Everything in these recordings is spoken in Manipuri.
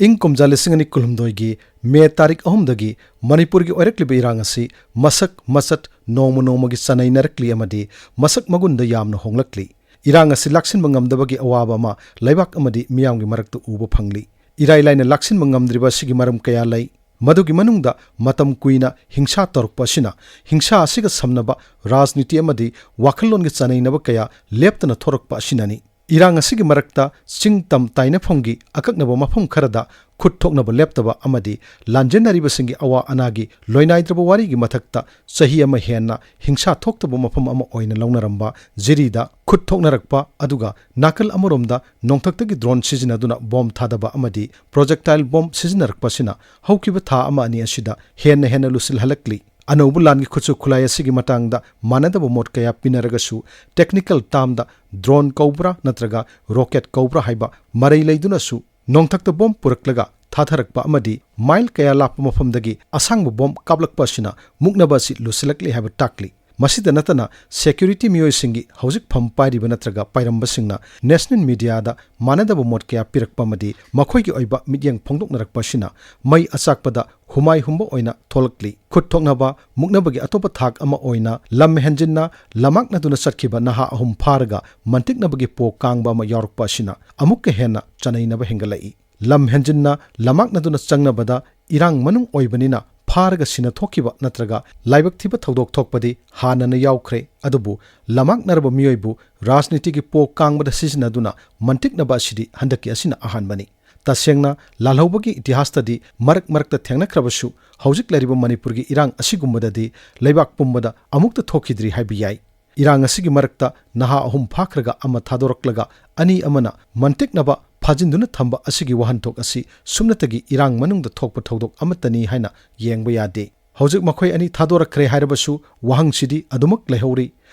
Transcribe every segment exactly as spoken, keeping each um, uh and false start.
ꯏꯪ ꯀꯨꯝꯖꯥ ꯂꯤꯁꯤꯡ ꯑꯅꯤ ꯀꯨꯟꯍꯨꯝꯗꯣꯏꯒꯤ ꯃꯦ ꯇꯥꯔꯤꯛ ꯑꯍꯨꯝꯗꯒꯤ ꯃꯅꯤꯄꯨꯔꯒꯤ ꯑꯣꯏꯔꯛꯂꯤꯕ ꯏꯔꯥꯡ ꯑꯁꯤ ꯃꯁꯛ ꯃꯆꯠ ꯅꯣꯡꯃ ꯅꯣꯡꯃꯒꯤ ꯆꯅꯩꯅꯔꯛꯂꯤ ꯑꯃꯗꯤ ꯃꯁꯛ ꯃꯒꯨꯟꯗ ꯌꯥꯝꯅ ꯍꯣꯡꯂꯛꯂꯤ꯫ ꯏꯔꯥꯡ ꯑꯁꯤ ꯂꯥꯛꯁꯤꯟꯕ ꯉꯝꯗꯕꯒꯤ ꯑꯋꯥꯕ ꯑꯃ ꯂꯩꯕꯥꯛ ꯑꯃꯗꯤ ꯃꯤꯌꯥꯝꯒꯤ ꯃꯔꯛꯇ ꯎꯕ ꯐꯪꯂꯤ꯫ ꯏꯔꯥꯏ ꯂꯥꯏꯅ ꯂꯥꯛꯁꯤꯟꯕ ꯉꯝꯗ꯭ꯔꯤꯕ ꯑꯁꯤꯒꯤ ꯃꯔꯝ ꯀꯌꯥ ꯂꯩ꯫ ꯃꯗꯨꯒꯤ ꯃꯅꯨꯡꯗ ꯃꯇꯝ ꯀꯨꯏꯅ ꯍꯤꯡꯁꯥ ꯇꯧꯔꯛꯄ ꯑꯁꯤꯅ ꯍꯤꯡꯁꯥ ꯑꯁꯤꯒ ꯁꯝꯅꯕ ꯔꯥꯖꯅꯤꯇꯤ ꯑꯃꯗꯤ ꯋꯥꯈꯜꯂꯣꯟꯒꯤ ꯆꯅꯩꯅꯕ ꯀꯌꯥ ꯂꯦꯞꯇꯅ ꯊꯣꯔꯛꯄ ꯑꯁꯤꯅꯅꯤ꯫ ꯏꯔꯥꯡ ꯑꯁꯤꯒꯤ ꯃꯔꯛꯇ ꯆꯤꯡ ꯇꯝ ꯇꯥꯏꯅꯐꯝꯒꯤ ꯑꯀꯛꯅꯕ ꯃꯐꯝ ꯈꯔꯗ ꯈꯨꯠ ꯊꯣꯛꯅꯕ ꯂꯦꯞꯇꯕ ꯑꯃꯗꯤ ꯂꯥꯟꯖꯦꯟꯅꯔꯤꯕꯁꯤꯡꯒꯤ ꯑꯋꯥ ꯑꯅꯥꯒꯤ ꯂꯣꯏꯅꯥꯏꯗ꯭ꯔꯕ ꯋꯥꯔꯤꯒꯤ ꯃꯊꯛꯇ ꯆꯍꯤ ꯑꯃ ꯍꯦꯟꯅ ꯍꯤꯡꯁꯥ ꯊꯣꯛꯇꯕ ꯃꯐꯝ ꯑꯃ ꯑꯣꯏꯅ ꯂꯧꯅꯔꯝꯕ ꯖꯤꯔꯤꯗ ꯈꯨꯠ ꯊꯣꯛꯅꯔꯛꯄ, ꯑꯗꯨꯒ ꯅꯥꯀꯜ ꯑꯃꯔꯣꯝꯗ ꯅꯣꯡꯊꯛꯇꯒꯤ ꯗ꯭ꯔꯣꯟ ꯁꯤꯖꯤꯟꯅꯗꯨꯅ ꯕꯣꯝ ꯊꯥꯗꯕ ꯑꯃꯗꯤ ꯄ꯭ꯔꯣꯖꯦꯛꯇꯥꯏꯜ ꯕꯣꯝ ꯁꯤꯖꯤꯟꯅꯔꯛꯄ ꯑꯁꯤꯅ ꯍꯧꯈꯤꯕ ꯊꯥ ꯑꯃ ꯑꯅꯤ ꯑꯁꯤꯗ ꯍꯦꯟꯅ ꯍꯦꯟꯅ ꯂꯨꯁꯤꯜꯍꯜꯂꯛꯂꯤ꯫ ꯑꯅꯧꯕ ꯂꯥꯟꯒꯤ ꯈꯨꯠꯁꯨ ꯈꯨꯠꯂꯥꯏ ꯑꯁꯤꯒꯤ ꯃꯇꯥꯡꯗ ꯃꯥꯟꯅꯗꯕ ꯃꯣꯠ ꯀꯌꯥ ꯄꯤꯅꯔꯒꯁꯨ, ꯇꯦꯛꯅꯤꯀꯦꯜ ꯇꯥꯝꯗ ꯗ꯭ꯔꯣꯟ ꯀꯧꯕ꯭ꯔꯥ ꯅꯠꯇ꯭ꯔꯒ ꯔꯣꯀꯦꯠ ꯀꯧꯕ꯭ꯔꯥ ꯍꯥꯏꯕ ꯃꯔꯩ ꯂꯩꯗꯨꯅꯁꯨ, ꯅꯣꯡꯊꯛꯇ ꯕꯣꯝ ꯄꯨꯔꯛꯂꯒ ꯊꯥꯊꯔꯛꯄ ꯑꯃꯗꯤ ꯃꯥꯏꯜ ꯀꯌꯥ ꯂꯥꯞꯄ ꯃꯐꯝꯗꯒꯤ ꯑꯁꯥꯡꯕ ꯕꯣꯝ ꯀꯥꯞꯂꯛꯄ ꯑꯁꯤꯅ ꯃꯨꯛꯅꯕ ꯑꯁꯤ ꯂꯨꯁꯤꯜꯂꯛꯂꯤ ꯍꯥꯏꯕ ꯇꯥꯛꯂꯤ꯫ ꯃꯁꯤꯗ ꯅꯠꯇꯅ, ꯁꯦꯀ꯭ꯌꯨꯔꯤꯇꯤ ꯃꯤꯑꯣꯏꯁꯤꯡꯒꯤ ꯍꯧꯖꯤꯛ ꯐꯝ ꯄꯥꯏꯔꯤꯕ ꯅꯠꯇ꯭ꯔꯒ ꯄꯥꯏꯔꯝꯕꯁꯤꯡꯅ ꯅꯦꯁꯅꯦꯜ ꯃꯤꯗꯤꯌꯥꯗ ꯃꯥꯟꯅꯗꯕ ꯃꯣꯠ ꯀꯌꯥ ꯄꯤꯔꯛꯄ ꯑꯃꯗꯤ ꯃꯈꯣꯏꯒꯤ ꯑꯣꯏꯕ ꯃꯤꯠꯌꯦꯡ ꯐꯣꯡꯗꯣꯛꯅꯔꯛꯄ ꯑꯁꯤꯅ ꯃꯩ ꯑꯆꯥꯛꯄꯗ ꯍꯨꯃꯥꯏ ꯍꯨꯝꯕ ꯑꯣꯏꯅ ꯊꯣꯛꯂꯛꯂꯤ꯫ ꯈꯨꯠ ꯊꯣꯛꯅꯕ ꯃꯨꯛꯅꯕꯒꯤ ꯑꯇꯣꯞꯄ ꯊꯥꯛ ꯑꯃ ꯑꯣꯏꯅ ꯂꯝ ꯍꯦꯟꯖꯤꯟꯅ ꯂꯝꯃꯥꯛꯅꯗꯨꯅ ꯆꯠꯈꯤꯕ ꯅꯍꯥ ꯑꯍꯨꯝ ꯐꯥꯔꯒ ꯃꯟꯇꯤꯛꯅꯕꯒꯤ ꯄꯣ ꯀꯥꯡꯕ ꯑꯃ ꯌꯥꯎꯔꯛꯄ ꯑꯁꯤꯅ ꯑꯃꯨꯛꯀ ꯍꯦꯟꯅ ꯆꯅꯩꯅꯕ ꯍꯦꯟꯒꯠꯂꯛꯏ꯫ ꯂꯝ ꯍꯦꯟꯖꯤꯟꯅ ꯂꯝꯃꯥꯛꯅꯗꯨꯅ ꯆꯪꯅꯕꯗ ꯏꯔꯥꯡ ꯃꯅꯨꯡ ꯑꯣꯏꯕꯅꯤꯅ ꯐꯥꯔꯒ ꯁꯤꯅ ꯊꯣꯛꯈꯤꯕ ꯅꯠꯇ꯭ꯔꯒ ꯂꯥꯏꯕꯛ ꯊꯤꯕ ꯊꯧꯗꯣꯛ ꯊꯣꯛꯄꯗꯤ ꯍꯥꯟꯅꯅ ꯌꯥꯎꯈ꯭ꯔꯦ, ꯑꯗꯨꯕꯨ ꯂꯝꯃꯥꯛꯅꯔꯕ ꯃꯤꯑꯣꯏꯕꯨ ꯔꯥꯖꯅꯤꯇꯤꯒꯤ ꯄꯣ ꯀꯥꯡꯕꯗ ꯁꯤꯖꯤꯟꯅꯗꯨꯅ ꯃꯟꯇꯤꯛꯅꯕ ꯑꯁꯤꯗꯤ ꯍꯟꯗꯛꯀꯤ ꯑꯁꯤꯅ ꯑꯍꯥꯟꯕꯅꯤ꯫ ꯇꯁꯦꯡꯅ, ꯂꯥꯜꯍꯧꯕꯒꯤ ꯏꯇꯤꯍꯥꯁꯇꯗꯤ ꯃꯔꯛ ꯃꯔꯛꯇ ꯊꯦꯡꯅꯈ꯭ꯔꯕꯁꯨ, ꯍꯧꯖꯤꯛ ꯂꯩꯔꯤꯕ ꯃꯅꯤꯄꯨꯔꯒꯤ ꯏꯔꯥꯡ ꯑꯁꯤꯒꯨꯝꯕꯗꯗꯤ ꯂꯩꯕꯥꯛ ꯄꯨꯝꯕꯗ ꯑꯃꯨꯛꯇ ꯊꯣꯛꯈꯤꯗ꯭ꯔꯤ ꯍꯥꯏꯕ ꯌꯥꯏ꯫ ꯏꯔꯥꯡ ꯑꯁꯤꯒꯤ ꯃꯔꯛꯇ ꯅꯍꯥ ꯑꯍꯨꯝ ꯐꯥꯈ꯭ꯔꯒ ꯑꯃ ꯊꯥꯗꯣꯔꯛꯂꯒ ꯑꯅꯤ ꯑꯃꯅ ꯃꯟꯇꯤꯛꯅꯕ ꯐꯥꯖꯤꯟꯗꯨꯅ ꯊꯝꯕ ꯑꯁꯤꯒꯤ ꯋꯥꯍꯟꯊꯣꯛ ꯑꯁꯤ ꯁꯨꯞꯅꯇꯒꯤ ꯏꯔꯥꯡ ꯃꯅꯨꯡꯗ ꯊꯣꯛꯄ ꯊꯧꯗꯣꯛ ꯑꯃꯠꯇꯅꯤ ꯍꯥꯏꯅ ꯌꯦꯡꯕ ꯌꯥꯗꯦ꯫ ꯍꯧꯖꯤꯛ ꯃꯈꯣꯏ ꯑꯅꯤ ꯊꯥꯗꯣꯔꯛꯈ꯭ꯔꯦ ꯍꯥꯏꯔꯕꯁꯨ, ꯋꯥꯍꯪꯁꯤꯗꯤ ꯑꯗꯨꯃꯛ ꯂꯩꯍꯧꯔꯤ꯫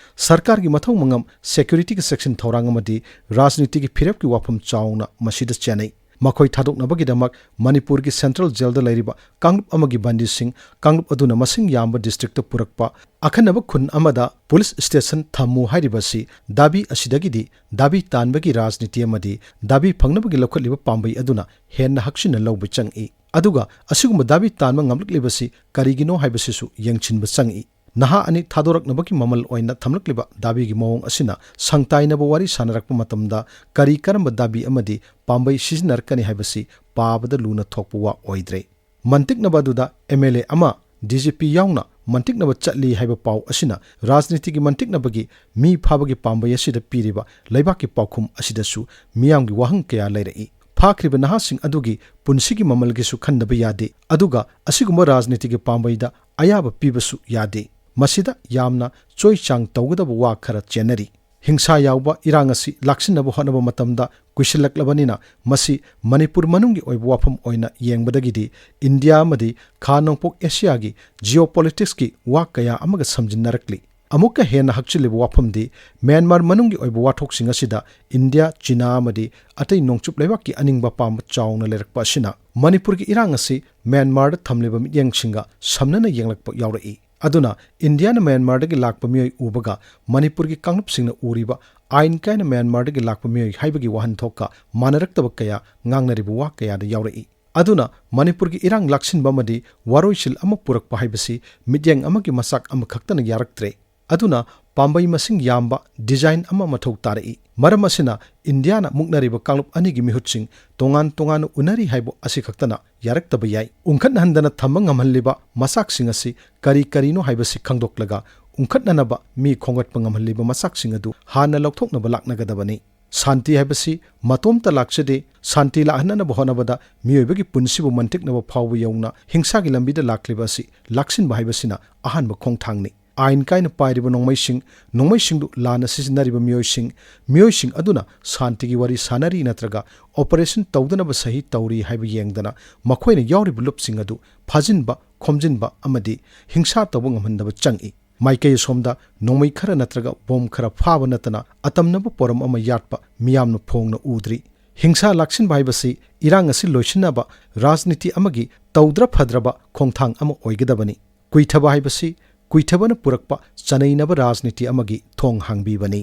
ꯁꯔꯀꯥꯔꯒꯤ ꯃꯊꯧ ꯃꯉꯝ ꯁꯦꯀ꯭ꯌꯨꯔꯤꯇꯤꯒꯤ ꯁꯦꯛꯁꯟ ꯊꯧꯔꯥꯡ ꯑꯃꯗꯤ ꯔꯥꯖꯅꯤꯇꯤꯒꯤ ꯐꯤꯔꯦꯞꯀꯤ ꯋꯥꯐꯝ ꯆꯥꯎꯅ ꯃꯁꯤꯗ ꯆꯦꯟꯅꯩ꯫ ꯃꯈꯣꯏ ꯊꯥꯗꯣꯛꯅꯕꯒꯤꯗꯃꯛ ꯃꯅꯤꯄꯨꯔꯒꯤ ꯁꯦꯟꯇ꯭ꯔꯦꯜ ꯖꯦꯜꯗ ꯂꯩꯔꯤꯕ ꯀꯥꯡꯂꯨꯞ ꯑꯃꯒꯤ ꯕꯟꯗꯤꯁꯤꯡ, ꯀꯥꯡꯂꯨꯞ ꯑꯗꯨꯅ ꯃꯁꯤꯡ ꯌꯥꯝꯕ ꯗꯤꯁꯇ꯭ꯔꯤꯛꯇ ꯄꯨꯔꯛꯄ, ꯑꯈꯟꯅꯕ ꯈꯨꯟ ꯑꯃꯗ ꯄꯨꯂꯤꯁ ꯁ꯭ꯇꯦꯁꯟ ꯊꯝꯃꯨ ꯍꯥꯏꯔꯤꯕꯁꯤ ꯗꯥꯕꯤ ꯑꯁꯤꯗꯒꯤꯗꯤ ꯗꯥꯕꯤ ꯇꯥꯟꯕꯒꯤ ꯔꯥꯖꯅꯤꯇꯤ ꯑꯃꯗꯤ ꯗꯥꯕꯤ ꯐꯪꯅꯕꯒꯤ ꯂꯧꯈꯠꯂꯤꯕ ꯄꯥꯝꯕꯩ ꯑꯗꯨꯅ ꯍꯦꯟꯅ ꯍꯛꯆꯤꯟꯅ ꯂꯧꯕ ꯆꯪꯏ꯫ ꯑꯗꯨꯒ ꯑꯁꯤꯒꯨꯝꯕ ꯗꯥꯕꯤ ꯇꯥꯟꯕ ꯉꯝꯂꯛꯂꯤꯕꯁꯤ ꯀꯔꯤꯒꯤꯅꯣ ꯍꯥꯏꯕꯁꯤꯁꯨ ꯌꯦꯡꯁꯤꯟꯕ ꯆꯪꯏ꯫ ꯅꯍꯥ ꯑꯅꯤ ꯊꯥꯗꯣꯔꯛꯅꯕꯒꯤ ꯃꯃꯜ ꯑꯣꯏꯅ ꯊꯝꯂꯛꯂꯤꯕ ꯗꯥꯕꯤꯒꯤ ꯃꯑꯣꯡ ꯑꯁꯤꯅ ꯁꯪꯇꯥꯏꯅꯕ ꯋꯥꯔꯤ ꯁꯥꯅꯔꯛꯄ ꯃꯇꯝꯗ ꯀꯔꯤ ꯀꯔꯝꯕ ꯗꯥꯕꯤ ꯑꯃꯗꯤ ꯄꯥꯝꯕꯩ ꯁꯤꯖꯤꯟꯅꯔꯛꯀꯅꯤ ꯍꯥꯏꯕꯁꯤ ꯄꯥꯕꯗ ꯂꯨꯅ ꯊꯣꯛꯄ ꯋꯥ ꯑꯣꯏꯗ꯭ꯔꯦ꯫ ꯃꯟꯇꯤꯛꯅꯕ ꯑꯗꯨꯗ ꯑꯦꯝ ꯑꯦꯜ ꯑꯦ ꯑꯃ ꯗꯤ ꯖꯤ ꯄꯤ ꯌꯥꯎꯅ ꯃꯟꯇꯤꯛꯅꯕ ꯆꯠꯂꯤ ꯍꯥꯏꯕ ꯄꯥꯎ ꯑꯁꯤꯅ ꯔꯥꯖꯅꯤꯇꯤꯒꯤ ꯃꯟꯇꯤꯛꯅꯕꯒꯤ ꯃꯤ ꯐꯥꯕꯒꯤ ꯄꯥꯝꯕꯩ ꯑꯁꯤꯗ ꯄꯤꯔꯤꯕ ꯂꯩꯕꯥꯛꯀꯤ ꯄꯥꯎꯈꯨꯝ ꯑꯁꯤꯗꯁꯨ ꯃꯤꯌꯥꯝꯒꯤ ꯋꯥꯍꯪ ꯀꯌꯥ ꯂꯩꯔꯛꯏ꯫ ꯐꯥꯈ꯭ꯔꯤꯕ ꯅꯍꯥꯁꯤꯡ ꯑꯗꯨꯒꯤ ꯄꯨꯟꯁꯤꯒꯤ ꯃꯃꯜꯒꯤꯁꯨ ꯈꯟꯗꯕ ꯌꯥꯗꯦ, ꯑꯗꯨꯒ ꯑꯁꯤꯒꯨꯝꯕ ꯔꯥꯖꯅꯤꯇꯤꯒꯤ ꯄꯥꯝꯕꯩꯗ ꯑꯌꯥꯕ ꯄꯤꯕꯁꯨ ꯌꯥꯗꯦ꯫ ꯃꯁꯤꯗ ꯌꯥꯝꯅ ꯆꯣꯏ ꯆꯥꯡ ꯇꯧꯒꯗꯕ ꯋꯥ ꯈꯔ ꯆꯦꯟꯅꯔꯤ꯫ ꯍꯤꯡꯁꯥ ꯌꯥꯎꯕ ꯏꯔꯥꯡ ꯑꯁꯤ ꯂꯥꯛꯁꯤꯟꯅꯕ ꯍꯣꯠꯅꯕ ꯃꯇꯝꯗ ꯀꯨꯏꯁꯤꯜꯂꯛꯂꯕꯅꯤꯅ ꯃꯁꯤ ꯃꯅꯤꯄꯨꯔ ꯃꯅꯨꯡꯒꯤ ꯑꯣꯏꯕ ꯋꯥꯐꯝ ꯑꯣꯏꯅ ꯌꯦꯡꯕꯗꯒꯤꯗꯤ ꯏꯟꯗꯤꯌꯥ ꯑꯃꯗꯤ ꯈꯥ ꯅꯣꯡꯄꯣꯛ ꯑꯦꯁꯤꯌꯥꯒꯤ geopolitics ꯀꯤ ꯋꯥ ꯀꯌꯥ ꯑꯃꯒ ꯁꯝꯖꯤꯟꯅꯔꯛꯂꯤ꯫ ꯑꯃꯨꯛꯀ ꯍꯦꯟꯅ ꯍꯛꯆꯤꯜꯂꯤꯕ ꯋꯥꯐꯝꯗꯤ ꯃ꯭ꯌꯥꯟꯃꯥꯔ ꯃꯅꯨꯡꯒꯤ ꯑꯣꯏꯕ ꯋꯥꯊꯣꯛꯁꯤꯡ ꯑꯁꯤꯗ ꯏꯟꯗꯤꯌꯥ, ꯆꯤꯅꯥ ꯑꯃꯗꯤ ꯑꯇꯩ ꯅꯣꯡꯆꯨꯞ ꯂꯩꯕꯥꯛꯀꯤ ꯑꯅꯤꯡꯕ ꯄꯥꯝꯕ ꯆꯥꯎꯅ ꯂꯩꯔꯛꯄ ꯑꯁꯤꯅ ꯃꯅꯤꯄꯨꯔꯒꯤ ꯏꯔꯥꯡ ꯑꯁꯤ ꯃ꯭ꯌꯥꯟꯃꯥꯔꯗ ꯊꯝꯂꯤꯕ ꯃꯤꯠꯌꯦꯡꯁꯤꯡꯒ ꯁꯝꯅꯅ ꯌꯦꯡꯂꯛꯄ ꯌꯥꯎꯔꯛꯏ꯫ ꯑꯗꯨꯅ ꯏꯟꯗꯤꯌꯥꯅ ꯃ꯭ꯌꯥꯟꯃꯥꯔꯗꯒꯤ ꯂꯥꯛꯄ ꯃꯤꯑꯣꯏ ꯎꯕꯒ ꯃꯅꯤꯄꯨꯔꯒꯤ ꯀꯥꯡꯂꯨꯞꯁꯤꯡꯅ ꯎꯔꯤꯕ ꯑꯥꯏꯟ ꯀꯥꯏꯅ ꯃ꯭ꯌꯥꯟꯃꯥꯔꯗꯒꯤ ꯂꯥꯛꯄ ꯃꯤꯑꯣꯏ ꯍꯥꯏꯕꯒꯤ ꯋꯥꯍꯟꯊꯣꯛꯀ ꯃꯥꯟꯅꯔꯛꯇꯕ ꯀꯌꯥ ꯉꯥꯡꯅꯔꯤꯕ ꯋꯥ ꯀꯌꯥꯗ ꯌꯥꯎꯔꯛꯏ꯫ ꯑꯗꯨꯅ ꯃꯅꯤꯄꯨꯔꯒꯤ ꯏꯔꯥꯡ ꯂꯥꯛꯁꯤꯟꯕ ꯑꯃꯗꯤ ꯋꯥꯔꯣꯏꯁꯤꯜ ꯑꯃ ꯄꯨꯔꯛꯄ ꯍꯥꯏꯕꯁꯤ ꯃꯤꯠꯌꯦꯡ ꯑꯃꯒꯤ ꯃꯆꯥꯛ ꯑꯃꯈꯛꯇꯅ ꯌꯥꯔꯛꯇ꯭ꯔꯦ꯫ ꯑꯗꯨꯅ ꯄꯥꯝꯕꯩ ꯃꯁꯤꯡ ꯌꯥꯝꯕ design ꯑꯃ ꯃꯊꯧ ꯇꯥꯔꯛꯏ꯫ ꯃꯔꯝ ꯑꯁꯤꯅ ꯏꯟꯗꯤꯌꯥꯅ ꯃꯨꯛꯅꯔꯤꯕ ꯀꯥꯡꯂꯨꯞ ꯑꯅꯤꯒꯤ ꯃꯤꯍꯨꯠꯁꯤꯡ ꯇꯣꯉꯥꯟ ꯇꯣꯉꯥꯟꯅ ꯎꯅꯔꯤ ꯍꯥꯏꯕ ꯑꯁꯤꯈꯛꯇꯅ ꯌꯥꯔꯛꯇꯕ ꯌꯥꯏ꯫ ꯎꯪꯈꯠꯍꯟꯗꯅ ꯊꯝꯕ ꯉꯝꯍꯜꯂꯤꯕ ꯃꯆꯥꯛꯁꯤꯡ ꯑꯁꯤ ꯀꯔꯤ ꯀꯔꯤꯅꯣ ꯍꯥꯏꯕꯁꯤ ꯈꯪꯗꯣꯛꯂꯒ ꯎꯪꯈꯠꯅꯅꯕ ꯃꯤ ꯈꯣꯝꯒꯠꯄ ꯉꯝꯍꯜꯂꯤꯕ ꯃꯆꯥꯛꯁꯤꯡ ꯑꯗꯨ ꯍꯥꯟꯅ ꯂꯧꯊꯣꯛꯅꯕ ꯂꯥꯛꯅꯒꯗꯕꯅꯤ꯫ ꯁꯥꯟꯇꯤ ꯍꯥꯏꯕꯁꯤ ꯃꯇꯣꯝꯇ ꯂꯥꯛꯆꯗꯦ꯫ ꯁꯥꯟꯇꯤ ꯂꯥꯛꯍꯟꯅꯅꯕ ꯍꯣꯠꯅꯕꯗ ꯃꯤꯑꯣꯏꯕꯒꯤ ꯄꯨꯟꯁꯤꯕꯨ ꯃꯟꯇꯤꯛꯅꯕ ꯐꯥꯎꯕ ꯌꯧꯅ ꯍꯤꯡꯁꯥꯒꯤ ꯂꯝꯕꯤꯗ ꯂꯥꯛꯂꯤꯕ ꯑꯁꯤ ꯂꯥꯛꯁꯤꯟꯕ ꯍꯥꯏꯕꯁꯤꯅ ꯑꯍꯥꯟꯕ ꯈꯣꯡꯊꯥꯡꯅꯤ꯫ ꯑꯥꯏꯟ ꯀꯥꯏꯅ ꯄꯥꯏꯔꯤꯕ ꯅꯣꯡꯃꯩꯁꯤꯡ, ꯅꯣꯡꯃꯩꯁꯤꯡꯗꯨ ꯂꯥꯟꯅ ꯁꯤꯖꯤꯟꯅꯔꯤꯕ ꯃꯤꯑꯣꯏꯁꯤꯡ, ꯃꯤꯑꯣꯏꯁꯤꯡ ꯑꯗꯨꯅ ꯁꯥꯟꯇꯤꯒꯤ ꯋꯥꯔꯤ ꯁꯥꯅꯔꯤ ꯅꯠꯇ꯭ꯔꯒ operation ꯇꯧꯗꯅꯕ ꯁꯍꯤ ꯇꯧꯔꯤ ꯍꯥꯏꯕ ꯌꯦꯡꯗꯅ ꯃꯈꯣꯏꯅ ꯌꯥꯎꯔꯤꯕ ꯂꯨꯞꯁꯤꯡ ꯑꯗꯨ ꯐꯥꯖꯤꯟꯕ, ꯈꯣꯝꯖꯤꯟꯕ ꯑꯃꯗꯤ ꯍꯤꯡꯁꯥ ꯇꯧꯕ ꯉꯝꯍꯟꯗꯕ ꯆꯪꯏ꯫ ꯃꯥꯏꯀꯩ ꯑꯁꯣꯝꯗ ꯅꯣꯡꯃꯩ ꯈꯔ ꯅꯠꯇ꯭ꯔꯒ ꯕꯣꯝ ꯈꯔ ꯐꯥꯕ ꯅꯠꯇꯅ ꯑꯇꯝꯅꯕ ꯄꯣꯔꯝ ꯑꯃ ꯌꯥꯠꯄ ꯃꯤꯌꯥꯝꯅ ꯐꯣꯡꯅ ꯎꯗ꯭ꯔꯤ꯫ ꯍꯤꯡꯁꯥ ꯂꯥꯛꯁꯤꯟꯕ ꯍꯥꯏꯕꯁꯤ ꯏꯔꯥꯡ ꯑꯁꯤ ꯂꯣꯏꯁꯤꯟꯅꯕ ꯔꯥꯖꯅꯤꯇꯤ ꯑꯃꯒꯤ ꯇꯧꯗ꯭ꯔ ꯐꯗ꯭ꯔꯕ ꯈꯣꯡꯊꯥꯡ ꯑꯃ ꯑꯣꯏꯒꯗꯕꯅꯤ꯫ ꯀꯨꯏꯊꯕ ꯍꯥꯏꯕꯁꯤ ꯀꯨꯏꯊꯕꯅ ꯄꯨꯔꯛꯄ ꯆꯅꯩꯅꯕ ꯔꯥꯖꯅꯤꯇꯤ ꯑꯃꯒꯤ ꯊꯣꯡ ꯍꯥꯡꯕꯤꯕꯅꯤ꯫